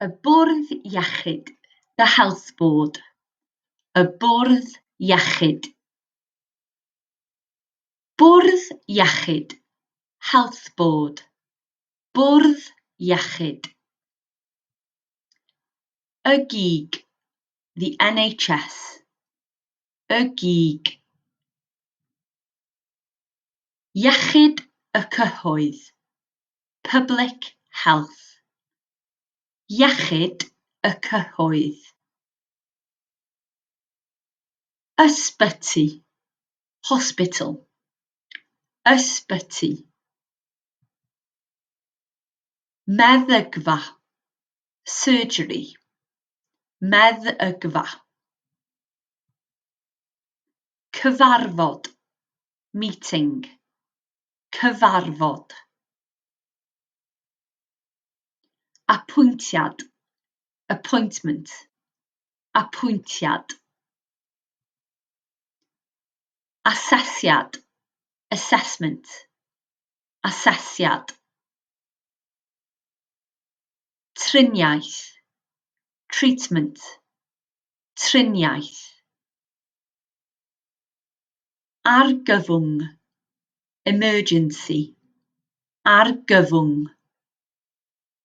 Y Bwrdd Iechyd, The Health Board. Y Bwrdd Iechyd. Bwrdd Iechyd, Health Board. Bwrdd Iechyd. Y GIG, The NHS. Y GIG. Iechyd y cyhoedd, Public Health. Iechyd y cyhoedd. Ysbyty, Hospital. Ysbyty. Meddygfa, Surgery. Meddygfa. Cyfarfod, Meeting. Cyfarfod. Apwyntiad, Appointment. Apwyntiad. Asesiad, Assessment. Asesiad. Triniaeth, Treatment. Triniaeth. Argyfwng, Emergency. Argyfwng.